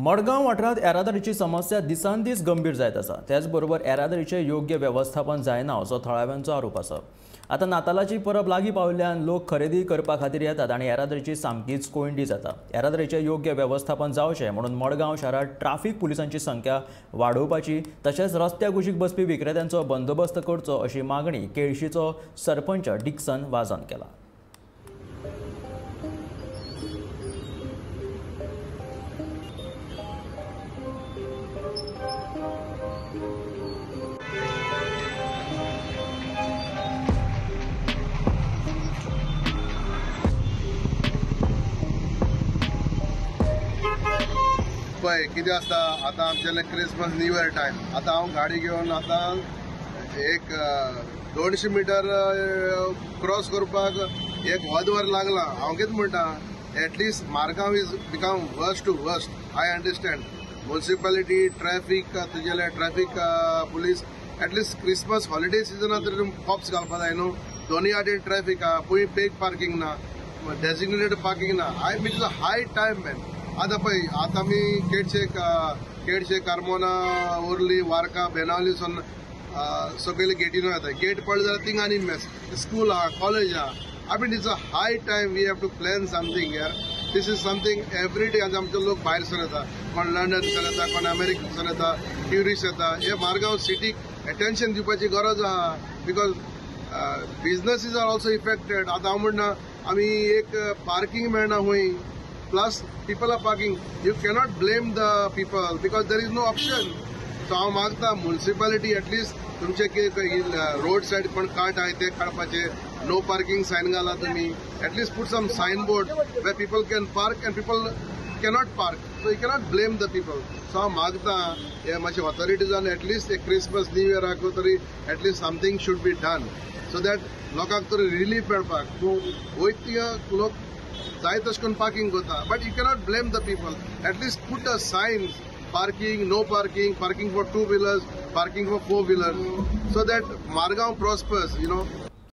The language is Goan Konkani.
मडगांव वाठारांत येरादारीची समस्या दिसान दीस गंभीर जायत आसा. त्याचबरोबर येरादारीचें योग्य वेवस्थापन जायना असो थळाव्यांचो आरोप आसा. आतां नातालाची परब लागीं पाविल्ल्यान लोक खरेदी करपा खातीर येतात आनी येरादारीची सामकीच कोंयडी जाता. येरादारीचें योग्य वेवस्थापन जावचें म्हणून मडगांव शारांत ट्राफीक पुलिसांची संख्या वाडोवपाची तशेंच रस्त्या कुशीक बसपी विक्रेत्यांचो बंदोबस्त करचो अशी मागणी केळशीचो सरपंच डिक्सन वाजान केला. पळय कितें आसता आतां आमचें क्रिसमस न्यू इयर टायम, आतां हांव गाडी घेवन आतां एक 200 मिटर क्रॉस करपाक एक वदवर लागला. हांव कितें म्हणटा, at least Margao is become worst to worst. I understand municipality traffic, तुजेले traffic police at least Christmas holiday सिजनात तरी कॉप्स घालपा जाय न्हू. दोनूय वाटेन ट्रॅफिक आहा, खंय पेड पार्किंग ना, डेजिग्नेटेड पार्किंग ना. I mean it's a high time man. आतां पळय आतां आमी केडशे कार्मोना, ओर्ली, वार्का, बेनावली सून सगळे गेटीन वता. गेट पडले जाल्यार थिंग आनी मेस. स्कूल आहा, कॉलेज आहा. I mean it's a high time we have to plan something यार. This is something every day. आतां आमचे लोक भायर सर येता, कोण लंडन सर येता, कोण अमेरिका सर येता, ट्युरिस्ट येता. हे मारगांव सिटीक एटेन्शन दिवपाची गरज आहा because businesses are also affected. आतां हांव म्हणना आमी एक पार्किंग मेळना खंय, plus people are parking. You cannot blame the people because there is no option. So हांव मागता म्युनिसिपालिटी एटलिस्ट तुमचे रोड सायड कोण कार्ट आहाय ते काडपाचे, नो पार्किंग सायन घाला तुमी, at least put some sign board where people can park and people cannot park. So you cannot blame the people. So हांव मागता हे मातशे ऑथॉरिटीजान एटलिस्ट एक क्रिसमस न्यू इयराक तरी at least something should be done so that लोकांक तरी रिलीफ मेळपाक. तूं वयता लोक जाय तशें करून पार्किंग करता, but you cannot blame the people. At least put a signs, parking, no parking, parking for 2 wheelers, parking for 4 wheelers, so that Margao prospers, you know.